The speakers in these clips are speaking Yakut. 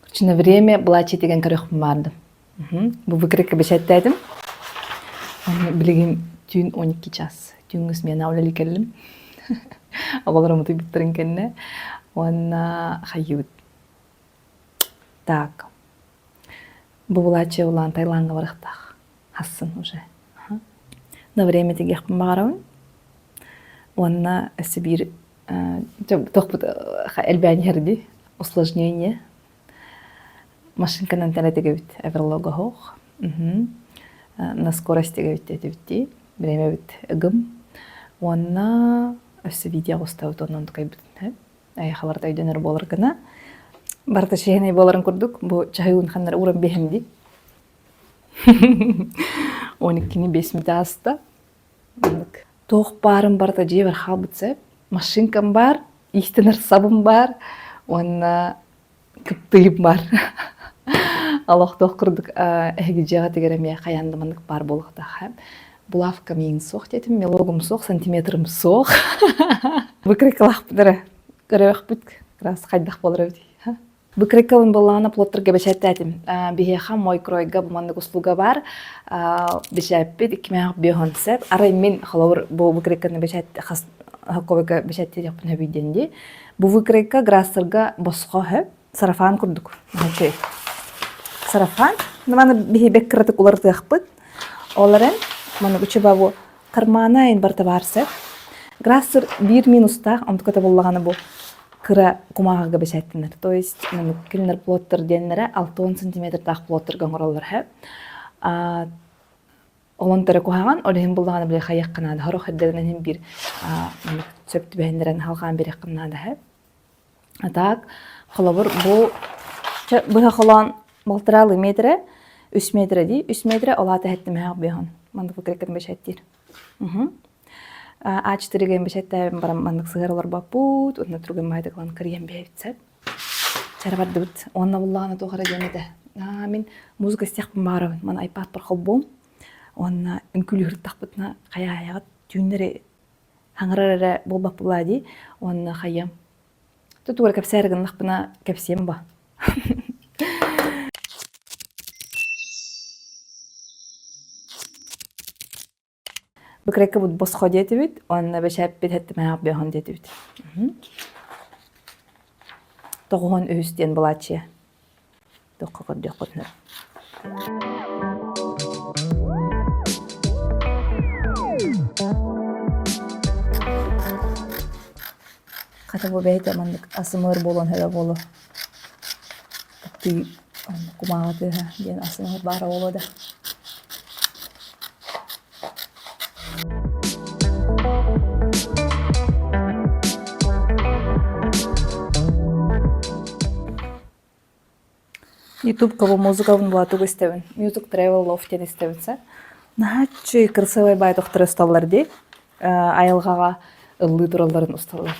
Короче, время былааччы тигэн көрүөхпүн баардым. Бу выкройка бэчээттээтим. Билигин түүн 12 час. Түүҥҥү смена үлэлии кэллим. Оҕолорум утуйбуттарын кэннэ. Уонна хайыыбыт. Так. Бу былааччы улаан Таилаҥҥа барыахтаах. Хассын уже. На время тигиэхпин баҕарабын. Уонна өссө биир тохпут элбээн иһэр дии. Усложнение. Машинканан тэлэтигэбит оверлога оһох. На скорость тигэбит диэтибит дии. Бириэмэбит ыгым. Уонна өссө видео устабыт онон тукайбытын айахаларда өйдөнөр буолар гына. Барыта чиэһинэй буоларын курдук бу чаһы ханнары ууран биэһэм дии. 12-ни 5 мүнөт ааста. Маннык. Туох баарын барыта дьиэбэр хаалбыт сөп. Машинкам баар, иистэнэр сабым баар уонна кыптыйым баар. Олохтоох курдук эһиги дьиэҕитигэр эмиэ хайаан да маннык баар буолуохтаах. Булавка миигин суох диэтим, мелогум суох, сантиметрым суох. Выкройкалаахпыт эрэ. Көрүөхпүт, как раз хайдах буолар эбитий. Выкройкабын буоллаҕына плоттерга бэчээттээтим. Биһиэхэ мойкройга бу маннык услуга баар. Бэчээппит иккимээх биоһон сөп. Арай мин холобур бу выкройканы бэчээт хас хоккобойга бэчээттиэхпин сөбүй диэн дии. Бу выкройка грассерга босхо сөп. Сарафан курдук. Окей. Сарафан. Маны биһи бэк кыратык уларытыахпыт. Ол эрэн маны учуба бу кармана ин барыта баар сөп. Грассер биир минустаах, онтуката буллаҕына бу кыра кумааҕыга бэчээттэнэр. То есть кинилэр плоттар диэннэрэ 60 сантиметрдаах плоттерга оҥороллор һэ. Олон төрө куһаҕан, ол иһин буллаҕына били хайыахха наада, сорох эрдэринэн иһин биир сөп түбэһиннэрэн халҕаан биэриэххэ наада һэ. А так, холобур, бу быһа холоон балтараалыы метрэ, үс метрэ дии, үс метрэ ол аата эһэттимэһэх биэһон. Маннык выкройкатын бэчээттиир. А4 бэчээттээбин баран маннык сыһыар олорбоппут, уонна түргэн баайдык ылан кырыйан биэбит сөп. Чара бардыбыт. Уонна буллаҕына туох эрэ диэн этэ. Аа, мин музыка истиэхпин баҕарабын. Маны iPad-пар холбуом. Уонна үҥкүүлүүртахпытына хайа-хайаҕыт түүннэри хаҥырар эрэ буолбаппылаа дии. Уонна хайыам. Тутугар кэпсээри гыннахпына кэпсиэм ба. Быкреккабыт босхо диэтибит, уонна бэчээппит хэттимээх бөһөн диэтибит. Тоҕуһун үһүс диэн былааччыйа. Туохха көрдүөххүтүнэ. Хата бу бэйэтэ маннык асымыр буолуон сөбө буолуо. Тыы кумааҕы тыаһа диэн асымыр баара буолуо да. Ютубка бу музыкабын була тугу истэбин? Music Travel Love диэн истэбин сэ. Наһааччы красивай баай тохтор усталлар дии. Айылҕаҕа ыллыы туралларын усталлар.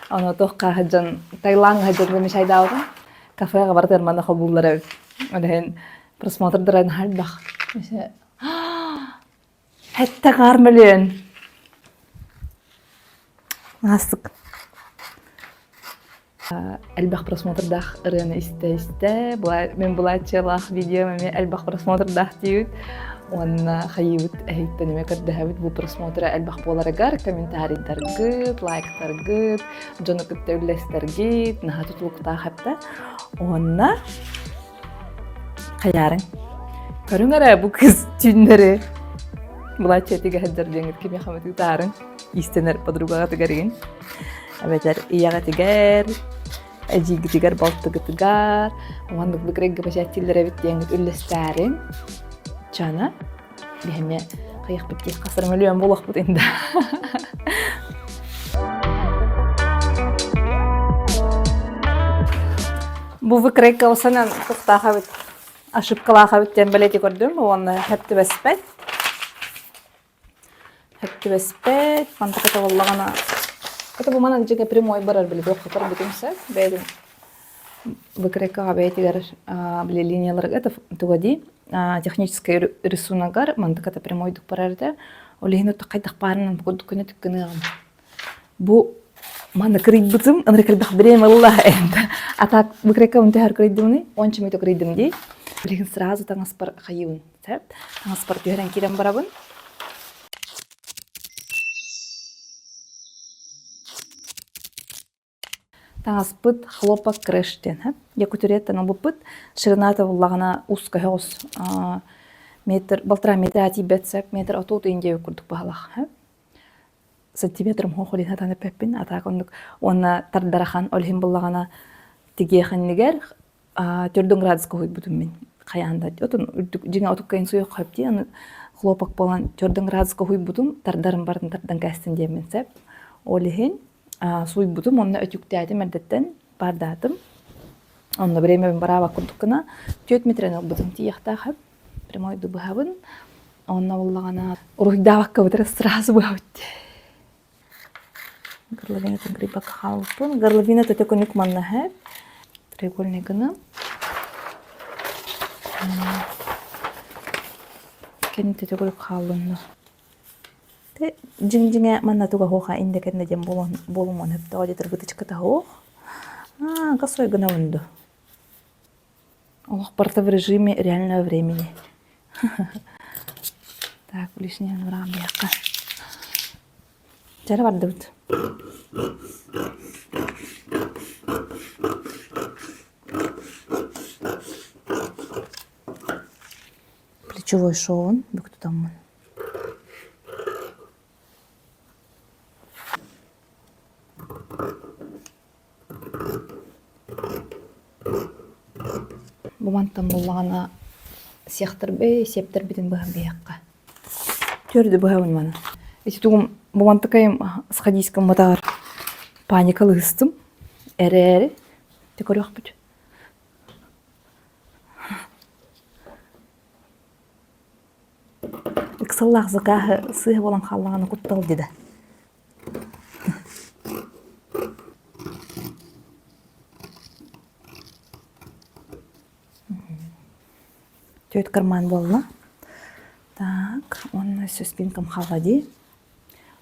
Аны туохха сылдьан Таилаҥҥа сылдьан мешайдаабытым. Кафеҕа барытыгар манна холбууллар эбит. Ол иһин просмотрдара наһаа элбэх. Сэттэ хаар мөлүйүөн. Аастык. Элбэх просмотрдаах ырыаны истэ-истэ, мин былааччыялаах видеом эмиэ элбэх просмотрдаах диибит. Уонна хайыыбыт эһиттэн эмиэ көрдөһөбүт бу просмотра элбэх буоларыгар комментарийдаргыт, лайктаргыт, дьону кытта үллэстэргит наһаа тутулуктаах эптэ. Уонна Хайаарыҥ? Көрүҥ эрэ бу кыз түүннэри былааччыйа тигэ сылдьар диэҥҥит кимиэхэ эмэ тыытаарыҥ, иистэнэр подругаҕытыгар игин эбэтэр ийэҕитигэр, эдьиийгитигэр, балтыгытыгар уонна быкырайга бэчээттииллэр эбит диэҥҥит үллэстээриҥ. Чана биһиэмэ хайыахпыт дии хас эрэ мөлүйүөн буолуохпут инда. Бу выкройка осанан туохтаах эбит, ошибкалаах эбит диэн бэлиэтии көрдүм уонна сөп түбэспэт. Сөп түбэспэт, мантаката буоллаҕына это бу манан дьиҥэ прямой барар били туохха көрбүтүм сөп. Бэйэтин выкройкаҕа бэйэтигэр били линияларга это туга дии техническэй рисуногар мантаката прямойдук барар этэ. Ол иһин хайдах баарынан курдук көнө түк гыныаҕым. Бу. Манна кырыйбытым, ынырык элбэх бириэмэ ылла энtä. А так выкройкабын төһөр кырыйдымный, онча мүтө кырыйдым дии. Билигин сразу таҥаспар хайыыбын, сөп? Таҥаспар түһэрэн киирэн барабын. Таҥаспыт хлопок крыш диэн сөп. Якутуреттан ылбыппыт. Ширината буллаҕына ус көһөҕүс метр, полтора метра тиийбэт сөп, метр отут индия курдук баһылах сөп. Сантиметрым суох илин сатаан эппэппин, а так оннук уонна тардарахан ол иһин буллаҕына тигиэх иннигэр төрдүн градуска уһуйбутум мин хайаан да отун үрдүк дьиҥэ отуккайын суйуох хөп дии аны хлопок буолан төрдүн градуска уһуйбутум тардарым барын тардан кээстин диэммин сөп ол иһин сууйбутум уонна өтүктээтим эрдэттэн паардаатым онно бириэмэбин бараабат курдук гына түөрт метрэн ылбытым тиийиэхтээх хөп прямой быһабын Онно буоллаҕына уруһуйдаабаккабыт эрэ сразу быһабыт дии. Горловинатын кырыйбакка хаалбыппын. Горловина төтө күнүк манна иһэр. Треугольный гына. Кэнни төтө күлүк хааллынна. Дьиҥ-дьиҥэ манна туга хуоха инде кэннэ диэн буолумуон сөптөөх дьэ тыргытычкыта суох. Аа, косой гынабын дуу. Олох барыта в режиме реального времени. Так, лишнее нураан биһиэхэ. Дьэрэ бардыбыт. Плечевой шовун бүк тутаммын. Бу мантан буллаҕына сиэхтэрбэй, сиэптэрбитин быһан биһиэххэ. Төрдү быһабын маны. Ити тугум бу мантыкайым сходиськам матаар паника лыыстым. Эрээри те көрүөхпүт. Ыксаллаах закааһы сыыһа буолан хааллаҕына куттал дии да. Түөрт карман буолла. Так, уонна өссө спинкам хаалла дии.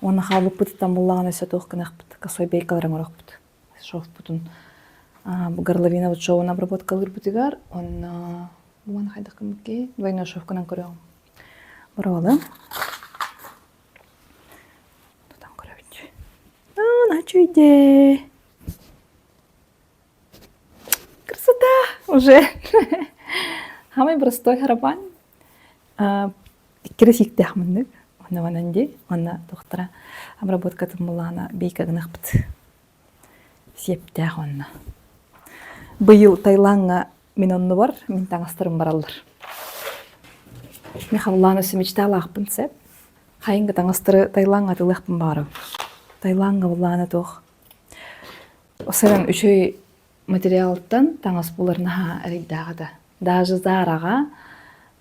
Уонна хаалбыппытыттан буллаҕына өссө туох гыныахпыт, косой бейкалары оҥоруохпут. Шовпутун горловинабыт шовун обработкалыырбытыгар уонна бу маны хайдах гыммыккый двойной шовканан көрүөҕүм. Боруобалыам. Тутан көрөбүт. Аа, наһаа үчүгэй Красота! Уже. Самый простой харапан. Иккире сииктээх муннук. Онно манан дии. Онно тухтара обработкатын буллаҕына бейка гынахпыт. Сиэптээх онно. Быйыл Таилаҥҥа мин оннубар, мин таҥастарым бараллар. Мин халлаан өссө мечталаахпын сөп. Хайыҥҥа таҥастары Таилаҥҥа атыылыахпын баҕарабын. Таилаҥҥа буллаҕына туох Сыран үчүгэй материалтан таҥас булар наһаа эрэйдээх этэ. Даже Зараҕа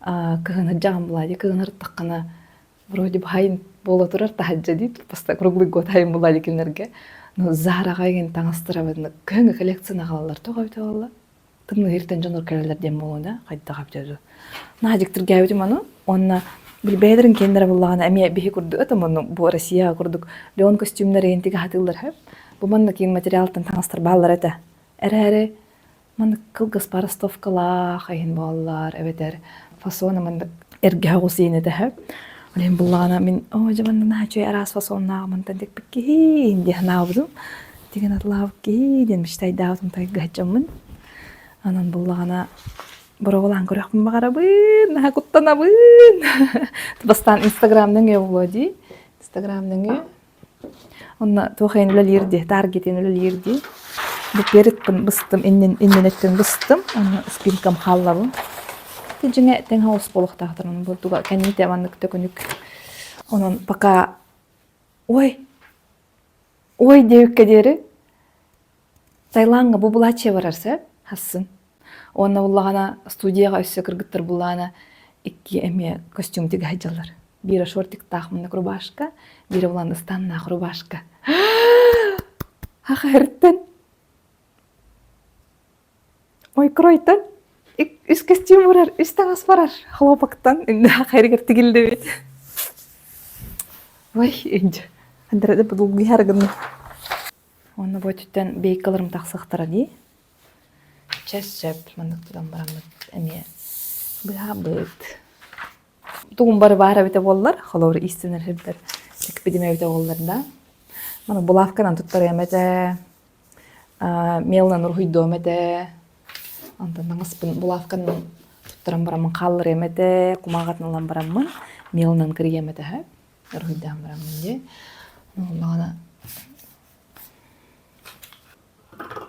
кыһын сылдьаҕын булаа кыһын ырыттаххына вроде бы хайын буола турар таһырдьа дии просто круглый год хайын булаа кинилэргэ. Но Зараҕа игин таҥастара кыһыҥҥы коллекцияны аҕалаллар тоҕо эбитэ буолла? Тымныы иһиртэн дьоннор кэлэллэр диэн буолуо да хайдах эбитэ дуу. Наһаа дьиктиргээбитим ону уонна били бэйэлэрин киэннэрэ буллаҕына эмиэ биһи курдук это ону бу Россияҕа курдук леон костюмнары иһин аһатыыллар сөп. Бу манна киин материалтан таҥастар бааллар этэ. Эрээри маннык кылгас парастовкалаах иһин буоллар эбэтэр фасона маннык эргэ оҕус иин этэ сөп. Ол иһин буллаҕына мин оо дьэ манна наһаа үчүгэй араас фасоннаах мантан тикпит киһи дии санаабытым. Тигэн атылаабыт киһи диэн мечтайдаабытым тайгаһыччаммын. Онон буллаҕына боруобалаан көрүөхпүн баҕарабын, наһаа куттанабын. Бастаан Инстаграм нөҥүө буолуо дии. Инстаграм нөҥүө. Онно туох иһин үлэлиир дии, таргетин үлэлиир дии. Бу передпын быстым, иннин иннин өттүн быстым, онно спинкам хааллабын. Дьиҥэ тэҥ хаос буолуохтаахтар бурдуга кэннитэ маннык төкүнүк. Онон пока ой Ой диэбиккэ диэри Таилаҥҥа бу былааччыйа барар сөп, хассын. Уонна буллаҕына студияҕа өссө кыргыттар буллаҕына икки эмиэ костюм тигэ сылдьаллар. Биирэ шортиктаах муннук рубашка, биирэ булан ыстаннаах рубашка. Хахыртан Ойкуройтан үс костюм барар, үс таҥас барар. Хлопоктан хайрыгар тигиллибит. Ой, инде. Андрада долгуйар гынным. Уонна бу өттүттэн бейкаларым тахсыахтара дии. Чэ сөп, маннык тутан бараммыт эмиэ быһабыт. Тугум бары баар эбитэ буоллар, холобур иистэнэр сирбэр тикпитим эбитэ буоллар да. Маны булавканан туттарыам этэ, мелынан уруһуйдуом этэ, онтон таҥаспын булавканан туттаран бараммын хаалларыам этэ, кумааҕытын ылан бараммын мелынан кырыйыам этэ сөп. Уруһуйдаан бараммын дии. Онно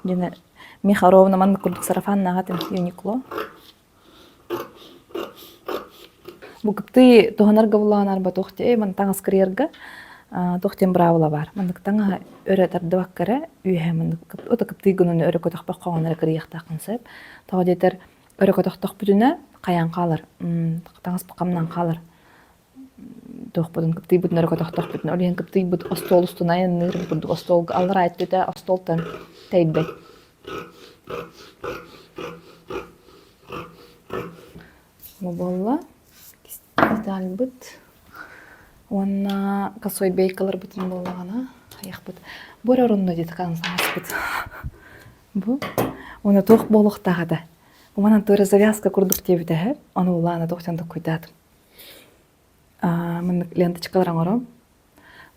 Дьиҥэ миэхэ ровно маннык курдук сарафаннаах этим Юникло. Бу кыптый туһанарга булаанарба туох диэ маны таҥас кырыйарга туох диэн быраабыла баар. Маннык таҥаһы өрө тардыбакка эрэ үөһэ маннык ото кыптый гынан өрө көтөхпөххө оҕону эрэ кырыйыахтааххын сөп. Тоҕо диэтэр өрө көтөхтөхпүтүнэ хайаан хаалар, таҥас хамнаан хаалар. Туохпутун кыптыйбытын өрө көтөхтөхпүтүнэ, ол иһин кыптыйбыт остуол устун айанныыр курдук остуолга аллараа өттүтэ остуолтан тэйбэт. Бу буолла детальбыт уонна косой бейкаларбытын буоллаҕына хайахпыт бу эрэ орунна диэтик ааспыт бу уонна туох буолуохтаах этэ манан туора завязка курдук диэбитэ үһү ону улаана туохтан токкуйдаатым маннык ленточкалар оҥором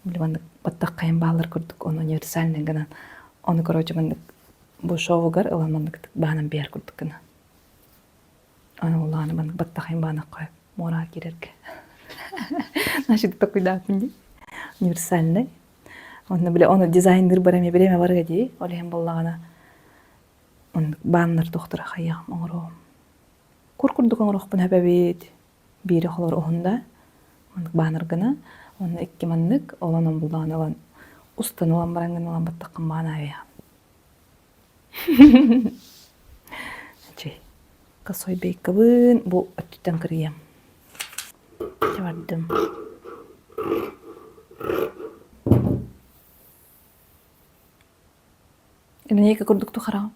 маннык баттаххайым бааллар курдук ону универсальный гынан ону короче маннык бу шоугар ылан маннык баанан биэр курдук гына Аны улааны маннык баттахайым баанахха муораҕа киирэргэ. Значит, такуйдааппын дии. Универсальный. Онно бile ону дизайнныр бар эмиэ бириэмэ барыа дии. Ол иһин буоллаҕына оннук бааннар тохтура хайыаҕым оҥоруом. Кур курдук оҥоруохпун сөп эбит. Биири холор уһун да маннык баанар гына. Онно икки маннык ол онон буллаҕына ылан устан ылан баран гына ылан баттаххын баанаа Чэй, косой бейкабын бу өттүттэн кырыйам. Чэ бардым. Линейка курдук тухараҕым.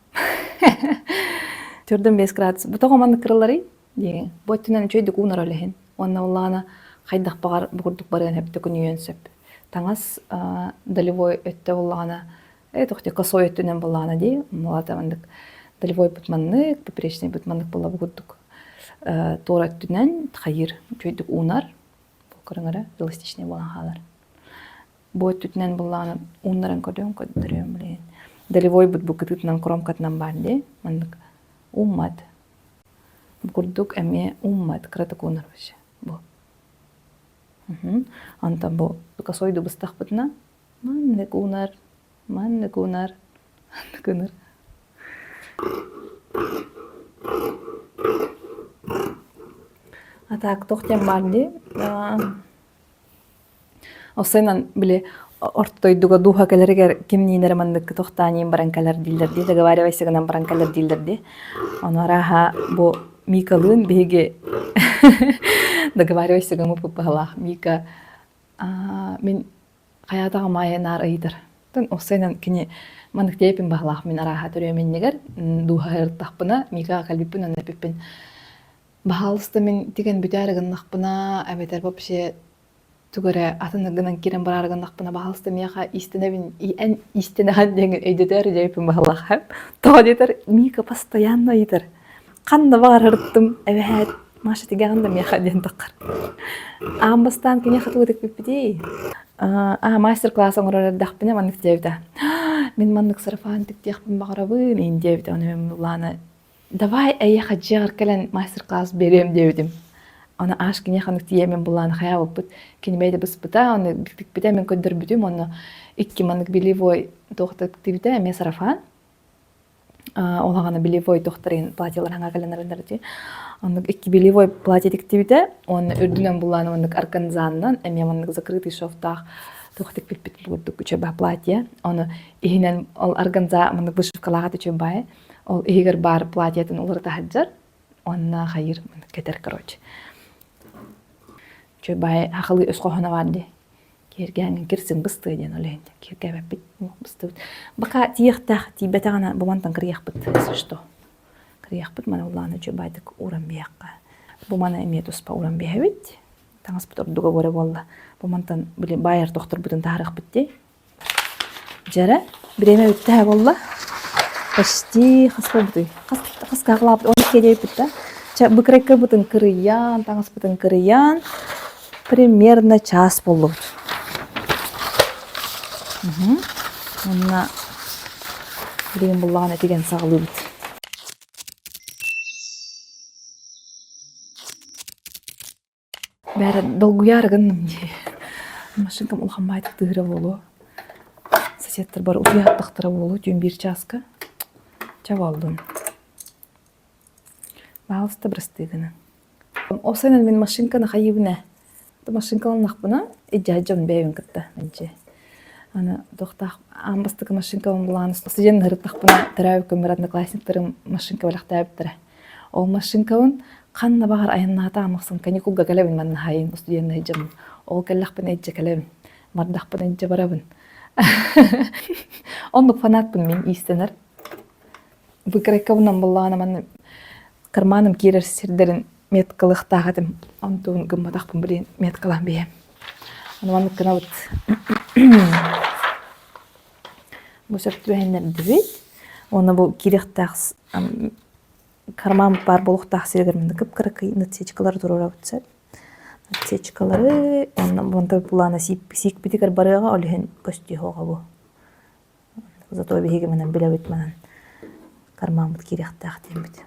Төрдүн 5 градус. Бу тоҕо маннык кырылларый? Диэҥ. Бу өттүнэн үчүгэйдик уунар олэһин. Уонна улаана хайдах баҕар бу курдук барыан сөп күнүйүөн сөп. Таҥас долевой өттө буллаҕына Э, косой өттүнэн буоллаҕына дии, оннулаата маннык долевой бут маннык, поперечный бут маннык буолла бу курдук туора өттүнэн хайыыр үчүгэйдик уунар, бу көрүҥэрэ эластичный буолан хаалар. Бу өттүтүнэн буоллаҕына ууннаран көрүөм, көрдөрүөм билигин. Долевой бут бу кытыытынан кромкатынан баар дии, маннык ууммат. Бу курдук эмиэ ууммат, кыратык уунар вообще бу. Онтон бу косойду быстахпытына Маннык уунар, маннык уунар, маннык уунар. А так туох диэн баар дии Осойунан били орто дойдуга дууһа кэлэригэр кимниин эрэ маннык тохтаан баран кэлэр дииллэр дии, договаривайся гынан баран кэлэр дииллэр дии. Ону арааһа бу Микалыын биһиги договаривайся гыммыппыт быһалаах. Мика мин хайаатаҕа Маайа наар ыйытар. Осойунан кини маннык диэпин баһылаах мин арааһа төрүөм иннигэр дууһа ырыттахпына Микаҕа кэлбиппин онно эппиппин баһаалыста мин тигэн бүтээри гыннахпына эбэтэр вообще тугу эрэ атын гынан киирэн бараары гыннахпына баһаалыста миэхэ иистэнэбин эн иистэнэҕин диэн өйдөтөөр диэбиппин баһылаах тоҕо диэтэр Мика постоянно ыйытар Ханна баҕарарыттым эбэһээт Маша тигэҕин да миэхэ диэн таххар. Аан бастаан киниэхэ тугу тикпиппитий? Аа, мастер-класс оҥорор эрдэхпинэ маннык диэбитэ. Мин маннык сарафан тиктиэхпин баҕарабын иин диэбитэ. Ону мин Лана давай эйиэхэ дьиэҕэр кэлэн мастер-класс биэриэм диэбитим. Ону аш киниэхэ оннук тиийэммин булааны хайаабыппыт. Кини бэйэтэ быспыта, ону тикпитэ, мин көрдөрбүтүм, онно икки маннык белевой туох тиктибитэ, эмиэ сарафан. Ол аҕана белевой тохторин платьелар хаҥа кэлэн эрэллэр дии. Оннук икки белевой платье тиктибитэ уонна үрдүнэн булаан маннык органзаннан эмиэ маннык закрытый шовтаах туох тикпиппит курдук үчүгэй платье. Ону иһинэн ол органза маннык вышивкалаах үчүгэй ол иһигэр баар платьетын уларыта сылдьар уонна хайыр маннык кэтэр короче. Үчүгэй хахалыы өс хоһооно баар дии. Киэргээҥҥин кирсиҥ быстыа диэн ол иһин киэргээбэппит быстыбыт. Бака тиийиэхтээх тиийбэтэҕинэ бу мантан кырыйыахпыт если что. Кырыйыахпыт маны улаана үчүгэйдик ууран биһиэххэ. Бу маны эмиэ туспа ууран биһэбит. Таҥаспыт ордуга буора буолла. Бу мантан били баайар тохторбутун таһаарыахпыт дии. Дьэрэ. Бириэмэ бүттэ буолла. Почти хас буолбутуй? Хас хас каҕалаабыт 12 диэбиппит да. Чэ, быкырайкабытын кырыйан, таҥаспытын кырыйан, примерно час буоллубут. Уонна билигин буллаҕына тигэн саҕалыыбыт. Бээрэ долгуйаары гынным дии. Машинкам улахан баайдык тыыра буолуо. Соседтар бары утуйааттахтара буолуо түүн биир чааска. Чэ буоллун. Баалыста бырастыы гынан. Ол сайын мин машинканы хайыыбын ээ. Машинкаланнахпына илдьэ дьон бэйэбин кытта мэлдьи. Аны туохтаах аан бастакы машинкабын булаан студент ыһырыттахпына төрөөбүт күммэр одноклассниктарым машинка бэлэхтээбиттэрэ. Ол машинкабын ханна баҕар айаннаатаҕым ахсын каникулга кэлэбин манна хайын студенна сылдьабын. Ол кэллэхпинэ илдьэ кэлэбин. Бардахпына илдьэ барабын. Оннук фанатпын мин иистэнэр. Выкройкабынан буллаҕына манна карманым киирэр сирдэрин меткалыахтаах этим. Онтун гымматахпын билин меткалаан биһиэм. Ону маннык гынабыт. Бу сөп түбэһиннэрдибит. Уонна бу киириэхтээх карман баар буолуохтаах сиригэр манна кып-кыракый насечкалары туруорабыт сөп. Насечкалары уонна онтон булаана сиикпитигэр барыаҕа ол иһин көстүөҕэ бу. Зато биһиги манан билэбит манан кармаммыт киириэхтээх диэммит.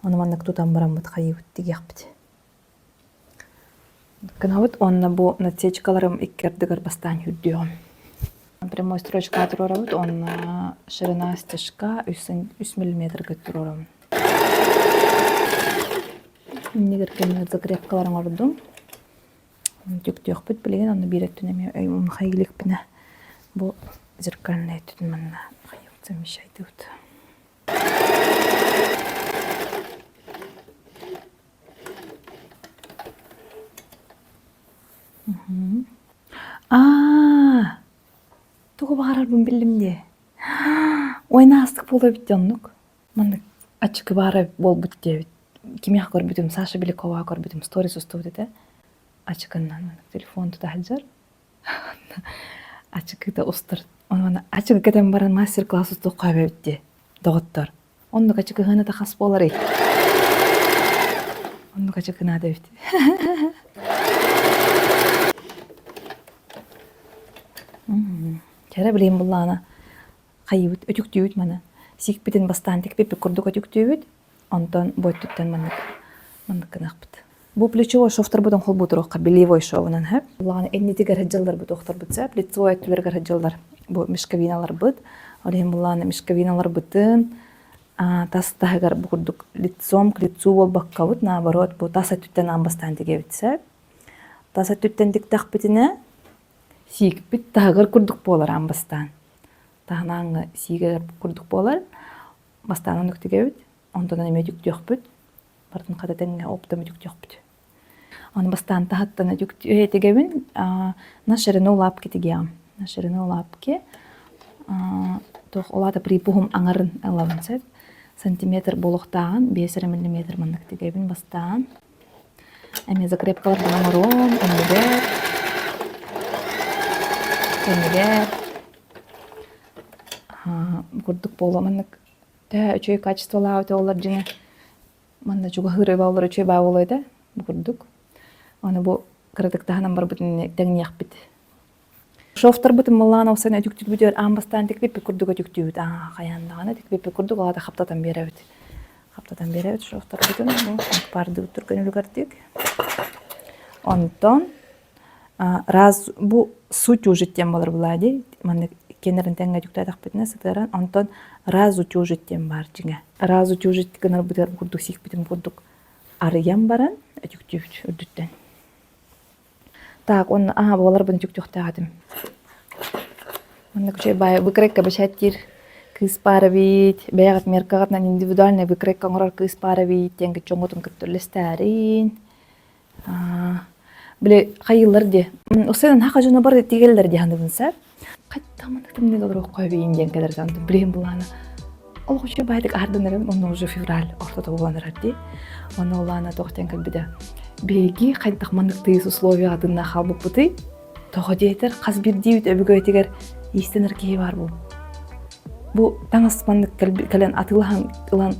Ону маннык тутан бараммыт хайыыбыт тигиэхпит. Гынабыт уонна бу насечкаларым икки ардыгар бастаан үрдүөҕүм. Прямой строчка туруорабыт уонна ширина стежка 3 миллиметрга туруорабын. Иннигэр кэннигэр закрепкалар оҥордум. Түктүөхпүт билигин онно биир өттүн эмиэ өй иликпинэ бу зеркальнай өттүн манна совмещайдыбыт. Аа, тугу баҕарарбын биллим дии. Ойнаастык буолуо эбит дии оннук. Маннык ачыкы баара буолбут диэбит. Кимиэхэ көрбүтүм, Саша Беляковаҕа көрбүтүм, сторис устубут этэ. Ачыкыннан телефон тута сылдьар. Ачыкыта устар. Онон ачыкы кэтэн баран мастер-класс устуохха эбит дии, доҕоттор. Оннук ачыкыһыана хас буоларый? Оннук ачыкы наада эбит. Кэрэ билигин буллаҕына хайыыбыт, өтүктүүбүт маны. Сиикпитин бастаан тикпиппит курдук өтүктүүбүт, онтон бу өттүттэн маннык маннык гыныахпыт. Бу плечевой шовторбутун холбуу туруохха белевой шовунан сөп. Улахан иннитигэр сылдьалларбыт охторбут сөп, лицевой өттүлэригэр сылдьаллар бу мешковиналарбыт. Ол иһин буллаҕына мешковиналарбытын тас таһыгар бу курдук лицом к лицу буолбаккабыт, наоборот, бу тас өттүттэн аан бастаан тигэбит сөп. Тас өттүттэн тиктэхпитинэ сиикпит таһыгар курдук буолар аан бастаан. Таһынааҥҥы сиигэр курдук буолар. Бастаан оннук тигэбит, онтон эмиэ түктүөхпүт. Барытын хата тэҥҥэ оптом үтүктүөхпүт. Аны бастаан таһыттан тигэбин на ширину лапки тигиэҕим. На ширину лапки туох ол аата припуһум аҥарын ылабын сөп. Сантиметр буолуохтааҕын 5 эрэ миллиметр маннык тигэбин бастаан. Эмиэ закрепкаларбын оҥоруом, иннибэр, кэннибэр курдук буолуо маннык төһө үчүгэй качестволаах этэ олор дьиҥэ манна чугаһыыр өбө олор үчүгэй баа буолуо этэ бу курдук аны бу кыратык таһынан барбытын тэҥниэхпит шовтарбытын маллаан олсан өтүктүүбүтүгэр аан бастаан тикпиппит курдук өтүктүүбүт аа хайаан даҕаны тикпиппит курдук алата хаптатан биэрэбит хаптатан биэрэбит шовтарбытын бу паардыбыт түргэн үлүгэрдик онтон раз бу суть уже диэн буолар буолаа дии маннык иккиэннэрин тэҥҥэ дьуктаатахпытына сытыаран онтон раз утюжить диэн баар дьиҥэ раз утюжить гынарбытыгар курдук сиикпитин курдук арыйан баран өтүктүүбүт үрдүттэн так уонна аа буоларбын өтүктүөхтээх этим маннык үчүгэй баайы выкройка бэчээттиир кыыс баар эбит бэйэҕит меркаҕытынан индивидуальный выкройка оҥорор кыыс баар эбит диэн дьоҥҥутун кытта үллэстээрин Били хайыыллар дии. Усуйан хаха дьоно бары тигэллэр дии саныыбын сөп. Хайдах маннык тымныыга олоруохха эбийин диэн кэлэр дьон билигин булаана олох үчүгэй баайдык аһардан эрэбин онно уже февраль ортото буолан эрэр дии. Онно улаана туох диэн кэлбитэ. Биһиги хайдах маннык тыйыс условияҕа тыыннаах хаалбыппытый? Тоҕо диэтэр хас биирдиибит өбүгэтигэр иистэнэр киһи баар буолбут. Бу таҥас маннык кэлэн атыылаһан ылан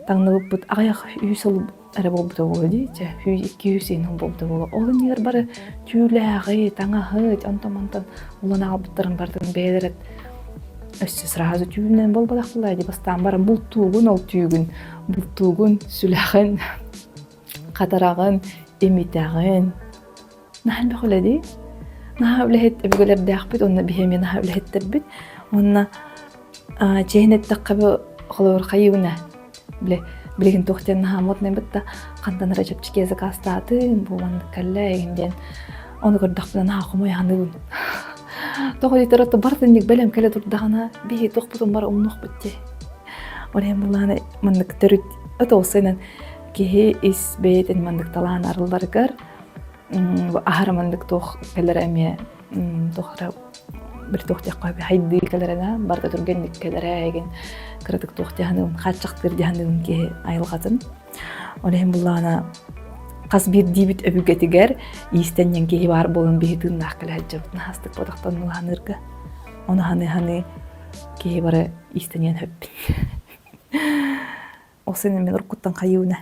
таҥныбыппыт аҕыйах үс сыл эрэ буолбута буолуо дии, чэ, 200 иһин буолбута буолуо. Ол иннигэр бары түүлээҕи, таҥаһы, онтон-мантан улан аҕалбыттарын барытын бэйэлэрэ өссө сразу түүнэн буолбатах буолаа дии бастаан баран бултуугун ол түүгүн бултуугун сүлэҕин хатараҕын имитэҕин наһаа элбэх үлэ дии наһаа үлэһит өбүгэлэрдээхпит уонна биһи эмиэ наһаа үлэһиттэрбит уонна чиэһин эттэххэ бу холобур хайыыбына бile билигин туох диэн наһаа моднай бытта хантан эрэ чэпчэки заказтаатым бу маннык кэллэ эҥин диэн ону көрдөхпүнэ наһаа хомойо саныыбын тоҕо диэтэр ото барытынньык бэлэм кэлэ турдаҕына биһи туохпутун бары умнуохпут дии ол иһин буллаҕына маннык төрүт ото киһи ис бэйэтин маннык талаан арылларыгар аһара маннык туох кэлэрэ эмиэ туох эрэ били туох диэххэ хайдыы кэлэрэ барыта түргэнник кэлэрэ игин кыратык туох диэханыгын хааччахтыыр диэханыгын киһи айылҕатын ол иһин буллаҕына хас биирдиибит өбүгэтигэр иистэнньэҥ киһи баар буолан биһи тыыннаах кэлэ сылдьабыт наһаастык бодохтон ылаһаныырга ону ханыы-ханыы киһи бары иистэниэн сөппүн ол син мин уруккуттан хайыыбына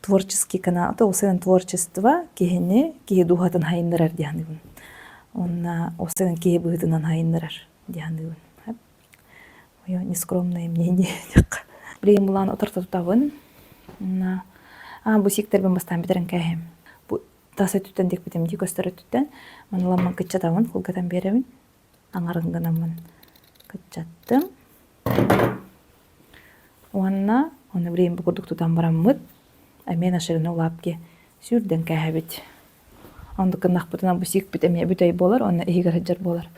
творческий канал ол син творчество киһини киһи дууһатын хайыннарар дии саныыбын уонна ол син киһи быһыытынан хайыннарар дии саныыбын мое нескромное мнение диэххэ билигин булаан утарыта тутабын уонна а бу сииктэрбин бастаан бүтэрэн кээһим бу тас өттүттэн диэкпитим дии көстөр өттүттэн маны ламман кыччатабын кылгатан биэрэбин аҥарын гынаммын кыччаттым Уонна ону билигин бу курдук тутан бараммыт, эмиэ на ширину лапки сүүрдэн кээһэбит. Оннук гыннахпытына бу сиикпит эмиэ бүтэй буолар уонна иһигэр сылдьар буолар.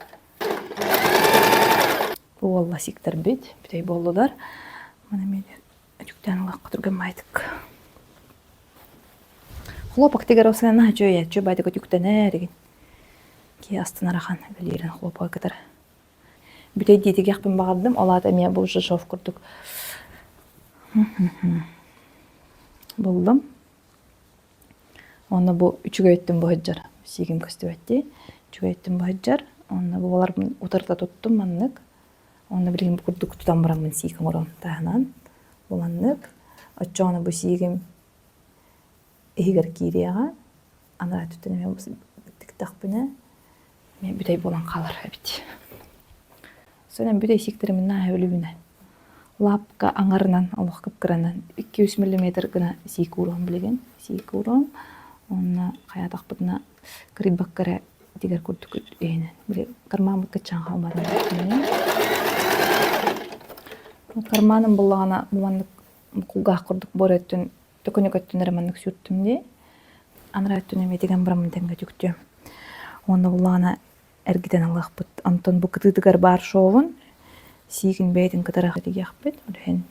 Бу уолла сииктэрбит бүтэй буоллулар. Маны эмиэ өтүктээн ылыахха түргэн баайтык. Хлопок тигэр ол сына үчүгэй үчүгэй баайтык өтүктэнэр игин. Киһи астынар ахан үлэлиирин хлопогы кытары. Бүтэй диэтигиэхпин баҕардым, ол аата эмиэ бу шов курдук буллум. Уонна бу үчүгэй өттүн быһыдьар, сиигим көстүбэт дии. Үчүгэй өттүн быһыдьар. Уонна бу баларбын утарыта туттум маннык. Уонна билигин бу курдук тутан бараммын сиик оҥорон таһынан. Бу маннык. Оччоҕуна бу сиигим иһигэр киириэҕэ. Анараа өттүттэн эмиэ тиктэхпинэ эмиэ бүтэй буолан хаалар эбит. Сонен бүтэй сииктэримин наһаа өлүбүнэ. Лапка аҥарынан олох кыпкыранан 200 миллиметр гына сиик ууруом билигин. Сиик ууруом. Уонна хайаатахпытына кырыйбакка эрэ тигэр курдук иһинэн. Били кармаммыт кыччаан хаалбатын. Карманым буллаҕына бу маннык кулгаах курдук буор өттүн төкүнүк өттүн эрэ маннык сүүртүм дии. Анараа өттүн эмиэ тигэн бараммын тэҥҥэ түктүөм. Уонна буллаҕына эргитэн ылыахпыт. Онтон бу кытыытыгар баар шовун сиигин бэйэтин кытары тигиэхпит. Ол иһин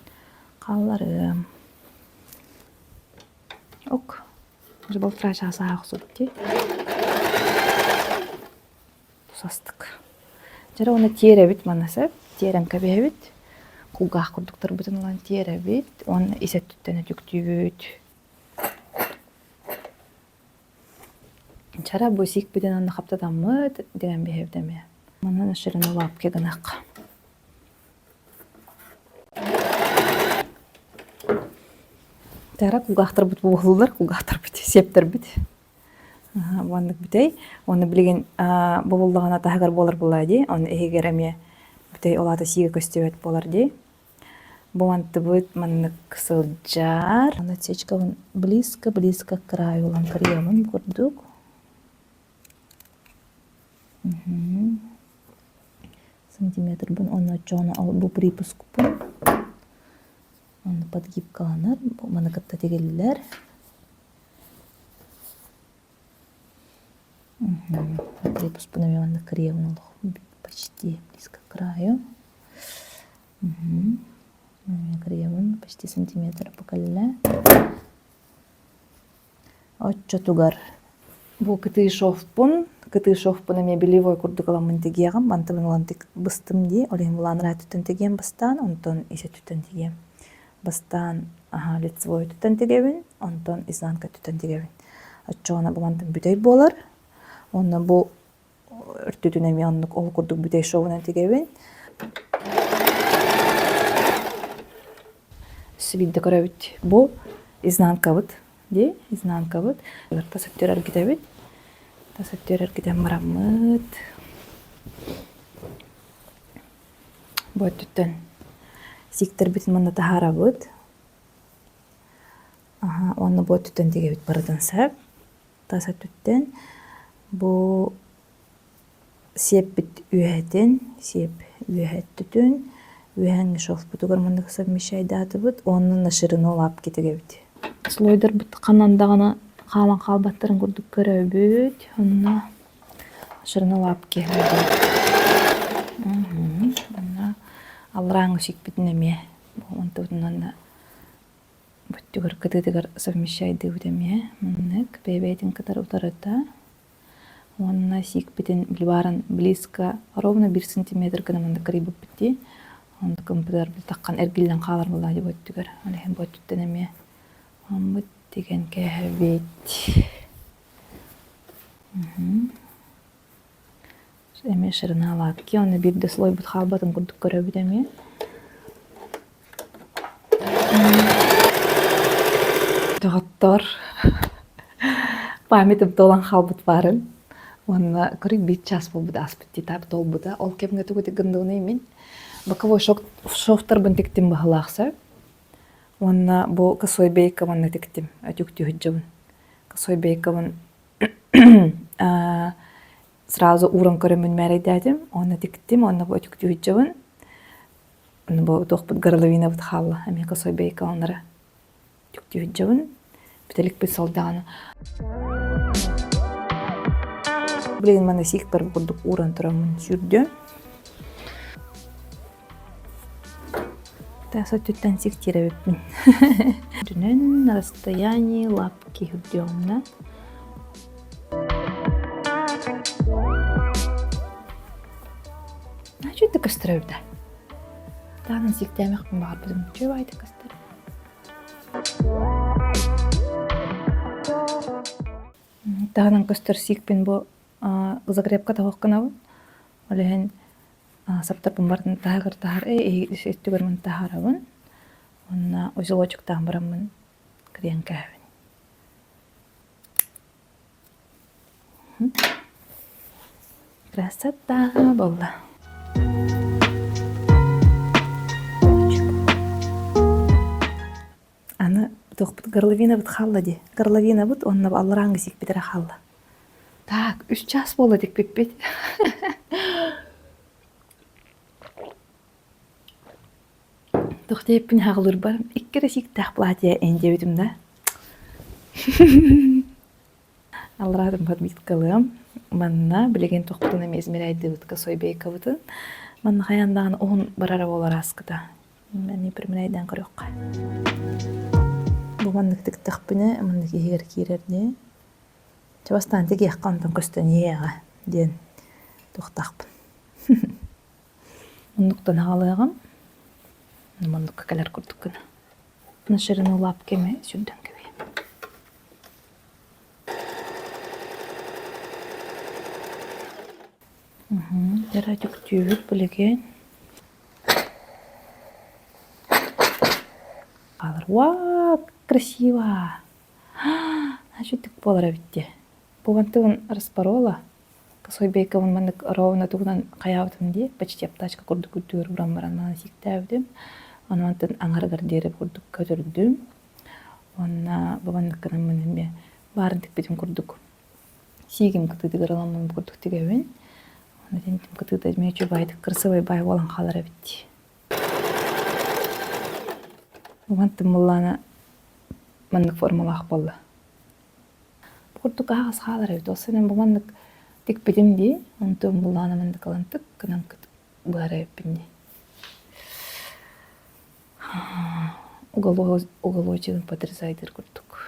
хаалларыам. Ок. Уже полтора часа охсубут дии. Тусастык. Дьэ уонна тиэрэбит манна сөп. Тиэрэн кэбиһэбит. Кулгаах курдуктарбытын ылан тиэрэбит. Уонна ис өттүттэн өтүктүүбүт. Чара бу сиикпитин онно хаптатаммыт диэн биһэбит эмиэ. Манна ширину лапки гынахха. Тара кулгаахтарбыт буоллулар, кулгаахтарбыт, сиэптэрбит. Маннык бүтэй. Уонна билигин бу буллаҕына таһыгар буолар буолаа дии. Ону иһигэр эмиэ бүтэй ол аата сиигэ көстүбэт буолар дии. Бу мантыбыт маннык сылдьар. Насечкабын близко-близко к краю ылан кырыйабын курдук. Сантиметрбын уонна оччоҕуна ол бу припускпун уонна подгибкаланар. Маны кытта тигиллэр. Припускпун эмиэ маннык кырыйабын олох почти близко к краю. Кырыйабын почти сантиметр бу кэллэ. Оччотугар бу кытыы шовпун, кытыы шовпун эмиэ белевой курдук ыламмын тигиэҕим, мантыбын ылан быстым дии, ол иһин булаан өттүттэн тигиэм бастаан, онтон ис өттүттэн тигиэм. Бастаан аһа лицевой өттүттэн тигэбин, онтон изнанка өттүттэн тигэбин. Оччоҕуна бу мантан бүтэй буолар. Уонна бу өртүтүн эмиэ оннук ол курдук бүтэй шовунан тигэбин. Өссө биирдэ көрөбүт. Бу изнанкабыт дии, изнанкабыт. Тас өттүгэр эргитэбит. Тас өттүгэр эргитэн бараммыт. Бу өттүттэн сииктэрбитин манна таһаарабыт. Аха, уонна бу өттүттэн тигэбит барытын сөп. Тас өттүттэн бу сиэппит үөһэтин, сиэп үөһэ өттүтүн, үөһээҥҥи шовпутугар маннык совмещайдаатыбыт уонна на ширину лапки тигэбит. Слойдарбыт ханан даҕаны хаалан хаалбаттарын курдук көрөбүт. Онно ширину лапки Онно алларааҥҥы сикпитин эмиэ онтубутунан бүттүгэр кытыытыгар совмещайдыыбыт эмиэ. Маннык бэйэ-бэйэтин кытары утарыта Уонна сиикпитин бульваран близко ровно биир сантиметр гына маннык кырыйбыппыт дии. Онтукум бытаххан эргиллэн хаалар буоллаҕа дии бу өттүгэр. Ол иһин бу өттүттэн эмиэ оммут тигэн кээһэбит. Эмиэ ширина лапки, уонна биир да слойбут хаалбатын курдук көрөбүт эмиэ. Доҕоттор, памятым туолан хаалбыт баарын уонна көрүҥ биир чаас буолбут ааспыт титап туолбута. Ол кэмҥэ тугу гынныбыный мин? Боковой шовтарбын тиктим быһылаах сөп. Уонна бу косой бейкабын тиктим, өтүктүү сылдьабын. Косой бейкабын сразу ууран көрөммүн мээрэйдээтим, уонна тиктим, уонна бу өтүктүү сылдьабын. Бу туохпут горловинабыт хаалла, эмиэ косой бейкаланнары түктүү сылдьабын. Бүтэликпит сол даҕаны. Билигин манна сиикпэр курдук ууран тураммын сүүрдүм. Тас өттүттэн сиктиир эбиппин. Үрдүнэн на расстоянии лапки үрдүөҕүнэ. Үчүгэй да көстөр эбит ээ. Таанан сииктээмэхпин баҕарбытым. Үчүгэй баҕайытык көстөр. Таһынан көстөр сиикпин бу закрепка тоһох гынабын. Ол иһин саптарбын барытын таһыгар таһар өттүгэр мын таһаарабын. Уонна узелочектаан бараммын кырыйан кээһэбин. Красота буолла. Аны туохпут горловинабыт хаалла дии. Горловинабыт уонна алларааҥҥы сиикпит эрэ хаалла. Так, үс чаас буолла тикпиппит. Туох диэппин хаҕылыырбар икки эрэ сииктээх платье эн диэбитим да. Аллараатын подмиткалыам. Манна билигин туохпутун эмиэ измеряйдыыбыт косойбейкабытын. Манна хайаан даҕаны уһун барара буолар ааскыта. Эмиэ примеряйдаан көрүөххэ. Бу маннык тиктэхпинэ маннык иһигэр киирэр дии. Чэ бастаан тигиэххэ онтон көстөн иһиэҕэ диэн туохтаахпын. Муннуктан аҕалыаҕым. Муннукка кэлэр курдук гына. На ширину лапки эмэ сүрдэн кэбиһиэм. Дьара түктүүбүт билигин. Хаалар. Вау, красиво! Значит, буолар эбит дии. Бу распорола. Косой бейкабын маннык ровно тугунан хайаабытым дии, почти аптачка курдук үрдүгэр уран баран манан сииктээбитим. Онон аҥарыгар диэри курдук көтөрдүм. Уонна бу маннык гынаммын эмиэ баарын тикпитим курдук сиигим кытыытыгар ыламмын курдук тигэбин. Уонна итинтим кытыыта эмиэ үчүгэйдик красивый баай буолан хаалар эбит дии. Мантан буоллаҕына маннык формалаах буолла. Бу курдук аһаҕас хаалар эбит. Ол сынан бу маннык тикпитим дии. Онтон буоллаҕына маннык ылан тык гынан быһар эбиппин дии. Уголочегын подрезайдыыр курдук.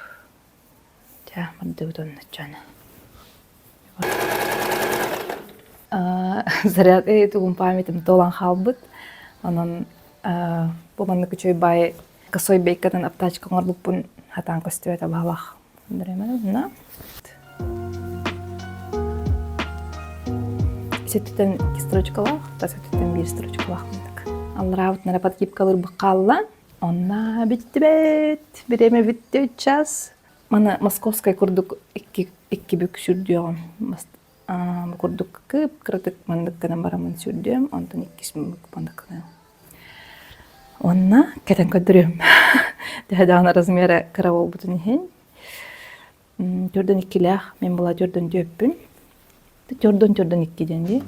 Дьэ, мардыбыт онноччону. Заряд тугум памятым туолан хаалбыт. Онон бу маннык үчүгэй баай косой бейкадан аптачка оҥорбуппун хатаан көстүбэтэ баһылаах. На. Сөттүтэн икки строчкалаах, тас өттүттэн биир строчкалаах мындык. Аллараабытын эрэ подгибкалыырбыт хаалла. Онно бүттүбэт, бириэмэ бүттэ үч час. Маны московскай курдук икки, икки бүк сүрдүөҕүм. Бу курдук кып-кыратык маннык гынан бараммын сүрдүөм, онтон иккис маннык гынан. Уонна кэтэн көрдөрүөм. Төһө даҕаны размера кыра буолбутун иһин. Төрдөн иккилээх, мин була төрдөн түөппүн. Төрдөн төрдөн икки диэн дии.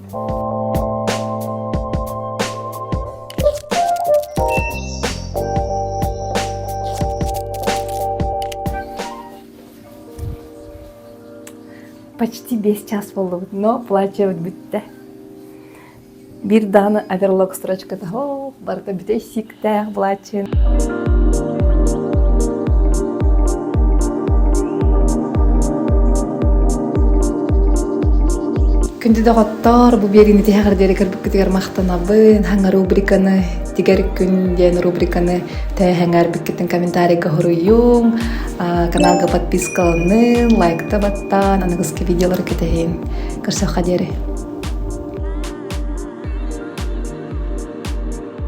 Почти 5 час буоллубут, но платьебыт бүттэ. Биир даҕаны оверлок строчката ох, барыта бүтэй сииктээх былааччыйын. Күндү доҕоттоор, бу биэриини тиһэҕэр диэри көрбүккүтүгэр махтанабын. Хаҥа рубриканы Тигэр күн диэн рубриканы тэһэҥэрбиккитин комментарийга хоруйуҥ, каналга подпискаланын, лайкта баттаан, аныгыскы видеолары кэтэһиҥ. Көрсөххө диэри.